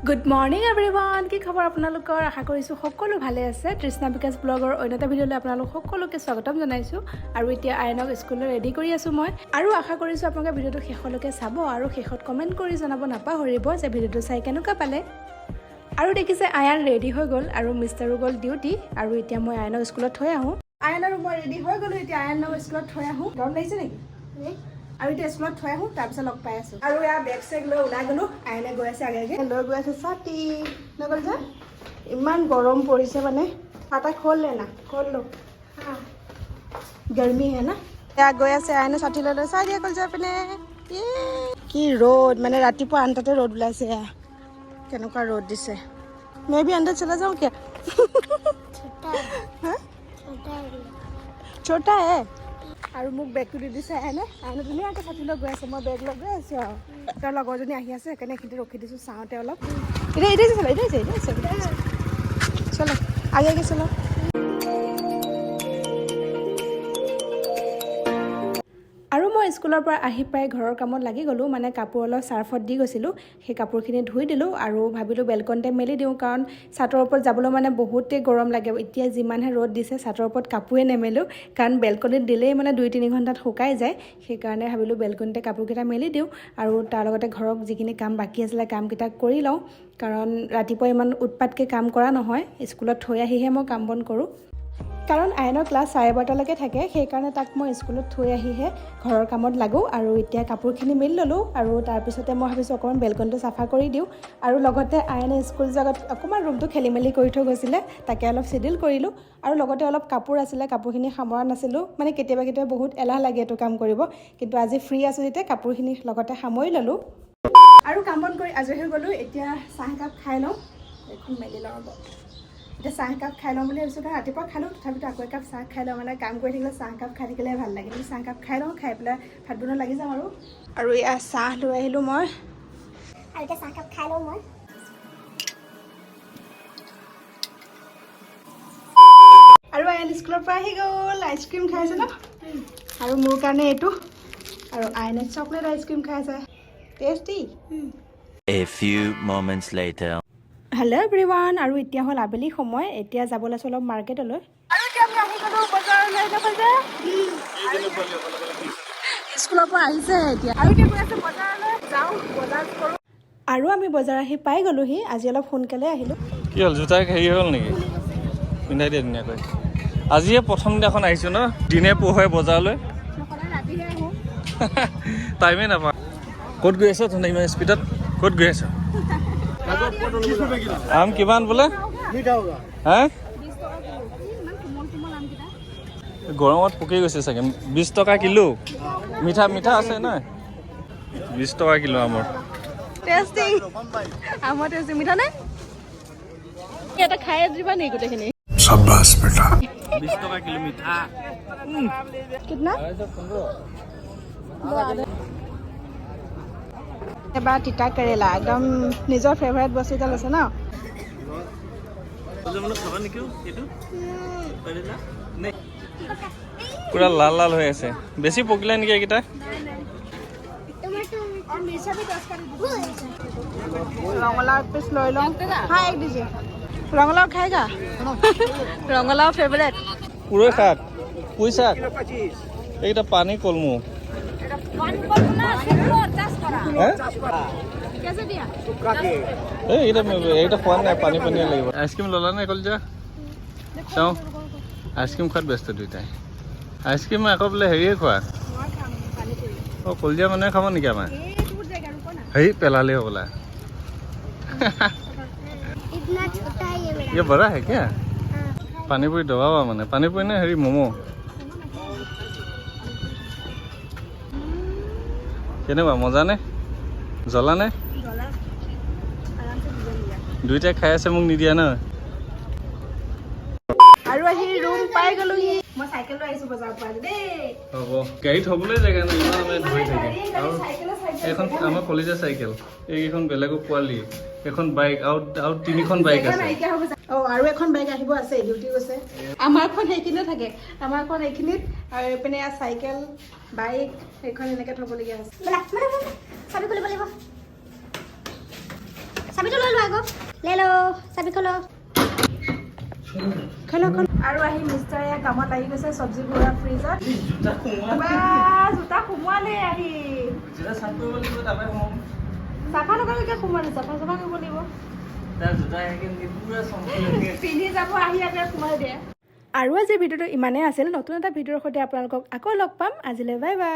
Good morning everyone, কি খবৰ আপোনালোকৰ? আশা কৰিছোঁ সকলো ভালে আছে। তৃষ্ণা বিকাশ ব্লগৰ অন্য এটা ভিডিঅ'লৈ আপোনালোক সকলোকে স্বাগতম জনাইছোঁ। আৰু এতিয়া আয়নক স্কুললৈ ৰেডি কৰি আছোঁ মই। আৰু আশা কৰিছোঁ আপোনালোকে ভিডিঅ'টো শেষলৈকে চাব আৰু শেষত কমেণ্ট কৰি জনাব নাপাহৰিব যে ভিডিঅ'টো চাই কেনেকুৱা পালে। আৰু দেখিছে, আয়ান ৰেডি হৈ গ'ল আৰু মিষ্টাৰো গ'ল ডিউটি। আৰু এতিয়া মই আয়নক স্কুলত থৈ আহোঁ। আয়ন আৰু মই ৰেডি হৈ গ'লোঁ। এতিয়া আয়নক স্কুলত থৈ আহোঁ। গৰম লাগিছে নেকি? আৰু এতিয়া স্কুলত থৈ আহোঁ, তাৰপিছত লগ পাই আছোঁ। আৰু এয়া বেগ চেগ লৈ ওলাই গ'লোঁ। আয়নে গৈ আছে আগে আগে, লৈ গৈ আছে ছাতি নগ'ল যে ইমান গৰম পৰিছে। মানে ছাতা खोल लेना, खोल लो, हाँ, गर्मी है ना। এয়া গৈ আছে আয়নে ছাতি লৈ লৈ। চাই দিয়া গ'ল যায় পিনে। কি ৰ'দ, মানে ৰাতিপুৱা 8টাতে ৰ'দ ওলাইছে। এয়া কেনেকুৱা ৰ'দ দিছে। मैं भी अंदर चला जाऊँ क्या? हाँ? छोटा है। আৰু মোক বেগটো দি দিছে আইনে। আইনে ধুনীয়াকৈ ছাতি লৈ গৈ আছে, মই বেগ লৈ গৈ আছোঁ। আৰু তেওঁৰ লগৰজনী আহি আছে, সেইকাৰণে এইখিনিতে ৰখি দিছোঁ চাওঁতে অলপ। এতিয়া এতিয়া চলো, এতিয়া আছে, এতিয়া আছে, এতিয়া আছে। চলো, আগে আগে চলো। আৰু মই স্কুলৰ পৰা আহি পাই ঘৰৰ কামত লাগি গ'লোঁ। মানে কাপোৰ অলপ চাৰ্ফত দি গৈছিলোঁ, সেই কাপোৰখিনি ধুই দিলোঁ আৰু ভাবিলোঁ বেলকনিতে মেলি দিওঁ, কাৰণ চাটৰ ওপৰত যাবলৈ মানে বহুতেই গৰম লাগে। এতিয়া যিমানহে ৰ'দ দিছে, চাটৰ ওপৰত কাপোৰে নেমেলোঁ, কাৰণ বেলকনিত দিলেই মানে 2-3 ঘণ্টাত শুকাই যায়। সেইকাৰণে ভাবিলোঁ বেলকনিতে কাপোৰকেইটা মেলি দিওঁ আৰু তাৰ লগতে ঘৰত যিখিনি কাম বাকী আছিলে, কামকেইটা কৰি লওঁ, কাৰণ ৰাতিপুৱা ইমান উৎপাতকৈ কাম কৰা নহয়। স্কুলত থৈ আহিহে মই কাম বন কৰোঁ, কাৰণ আয়নৰ ক্লাছ 12:30টালৈকে থাকে। সেইকাৰণে তাক মই স্কুলত থৈ আহিহে ঘৰৰ কামত লাগোঁ। আৰু এতিয়া কাপোৰখিনি মেলি ল'লোঁ আৰু তাৰপিছতে মই ভাবিছোঁ অকণমান বেলকনিটো চাফা কৰি দিওঁ। আৰু লগতে আয়নে স্কুল যোৱাৰ আগত অকণমান ৰুমটো খেলি মেলি কৰি থৈ গৈছিলে, তাকে অলপ চিডিল কৰিলোঁ। আৰু লগতে অলপ কাপোৰ আছিলে, কাপোৰখিনি সামৰা নাছিলোঁ। মানে কেতিয়াবা কেতিয়াবা বহুত এলাহ লাগে এইটো কাম কৰিব, কিন্তু আজি ফ্ৰী আছোঁ যেতিয়া কাপোৰখিনি লগতে সামৰি ল'লোঁ। আৰু কাম বন কৰি আজৰি হৈ গ'লোঁ। এতিয়া চাহ একাপ খাই লওঁ। এইখন মেলি লওঁ ৰ'ব। এতিয়া চাহ একাপ খাই লওঁ বুলি ভাবিছোঁ, কাৰণ ৰাতিপুৱা খালোঁ, তথাপিতো আকৌ একাপ চাহ খাই লওঁ। মানে কাম কৰি থাকিলে চাহ একাপ খাই থাকিলে ভাল লাগে। কিন্তু চাহ একাপ খাই লওঁ, খাই পেলাই ভাত বনোৱা লাগি যাম। আৰু এয়া চাহ লৈ আহিলোঁ মই। আৰু এতিয়া চাহকাপ খাই লওঁ মই। আৰু আয়ন স্কুলৰ পৰা আহি গ'ল, আইচক্ৰীম খাইছে ন। আৰু মোৰ কাৰণে এইটো। আৰু আয়নে চকলেট আইচক্ৰীম খাই আছে, tasty. A few moments later. Hello everyone, আৰু এতিয়া হ'ল আবেলি সময়। এতিয়া যাব ওলাইছোঁ অলপ মাৰ্কেটলৈ। আৰু এতিয়া আমি আহি গ'লোঁ বজাৰলৈ। স্কুলৰ পৰা আহিছে এতিয়া আৰু এতিয়া গৈ আছে বজাৰলৈ। যাওঁ, বজাৰ কৰোঁ। আৰু আমি বজাৰ আহি পাই গ'লোহি। আজি অলপ সোনকালে আহিলোঁ। কি হ'ল, জোতা হেৰি হৈ গ'ল নেকি? পিন্ধাই দিয়া ধুনীয়াকৈ। আজিয়ে প্ৰথম দিনাখন আহিছোঁ ন দিনে পোহৰে বজাৰলৈ। সদায় ৰাতিহে আহোঁ। টাইমেই নাপাওঁ। ক'ত গৈ আছ তহঁতে? ইমান স্পীডত ক'ত গৈ আছ? আম কিমান বোলে হা? ইমান কোমল কোমল আমকেইটা। গৰমত পকি গৈছে চাগে। 20 টকা কিলো। মিঠা মিঠা আছে নাই? 20 টকা কিলো আমৰ। টেষ্টিং, আমৰ টেষ্টিং। মিঠা নে? এটা খাই দিবা নেকি গোটেইখিনি? 20 টকা কিলো, মিঠা। कितना? এবাৰ তিতা কেৰেলা, একদম নিজৰ ফেভাৰেট বস্তু এটা লৈছে ন। খাবা নেকি এইটো? পুৰা লাল লাল হৈ আছে। বেছি পকিলে নেকি এইকেইটা? और मिर्चा भी 10 का। ৰঙালাও এক পিচ লৈ লওঁ। हाँ, एक दीजिए। ৰঙালাও खाएगा? ৰঙালাও ফেভৰেট। পুৰৈ শাক, পুই শাক এইকেইটা, পানী কলমৌ হে? कैसे दिया? এই এইকেইটা, এইকেইটা খোৱা নাই, পানী পানীয়ে লাগিব। আইচক্ৰীম ল'লা নে কলিজা? চাওঁ, আইচক্ৰীম খোৱাত ব্যস্ত দুইটাই। আইচক্ৰীম আকৌ বোলে হেৰিয়ে খোৱা। মই খাম পানীপুৰি। অঁ, কলিজা মানুহে খাব নেকি আমাৰ? এই দূৰ জেগা, रुको ना। হেৰি পেলালেই হ'বলা। इतना छोटा है ये मेरा। ये बड़ा है क्या? हाँ। পানীপুৰি দবাবা, মানে পানীপুৰি নে হেৰি ম'ম'? কেনেকুৱা, মজা নে? জ্বলা নে? জ্বলা। আৰামছে দিব দিয়া। দুইটাই খাই আছে, মোক নিদিয়া ন। আৰু আহি ৰুম পাই গ'লোহি। মই চাইকেল লৈ আহিছোঁ বজাৰৰ পৰা দেই। হ'ব, গাড়ী থ'বলৈ জেগা নাই, ইমান মানে ধৰি থাকে। আৰু এইখন আমাৰ কলেজৰ চাইকেল, এইকেইখন বেলেগৰ পোৱালি, এখন বাইক আৰু তিনিখন বাইক জেগা আছে। নাইকিয়া হ'ব। অ, আৰু এখন বাইক আহিব আছে, ডিউটি গৈছে। আমাৰখন সেইখিনিতে থাকে, আমাৰখন এইখিনিত। আৰু এইপিনে চাইকেল, বাইক সেইখন এনেকে থ'বলগীয়া আছে। ব'লা, ব'লা, ব'লা। চাবি খুলিব লাগিব। চাবিটো লৈ লোৱা আগত। আকৌ। ले लो, চাবি खोलो। খেলো খেলো। আৰু আহি মিষ্টাৰে কামত লাগি গৈছে চব্জি ভৰোৱা ফ্ৰিজত। বা, জোতা সোমোৱালে আহি। চাফা নকৰালৈকে সোমোৱালে, চাফা চাফা কৰিব লাগিব। পিন্ধি যাব আহি আকৌ সোমাই দিয়ে। আৰু আজিৰ ভিডিঅ'টো ইমানেই আছিল। নতুন এটা ভিডিঅ'ৰ সৈতে আপোনালোকক আকৌ লগ পাম। আজিলৈ বাই বাই।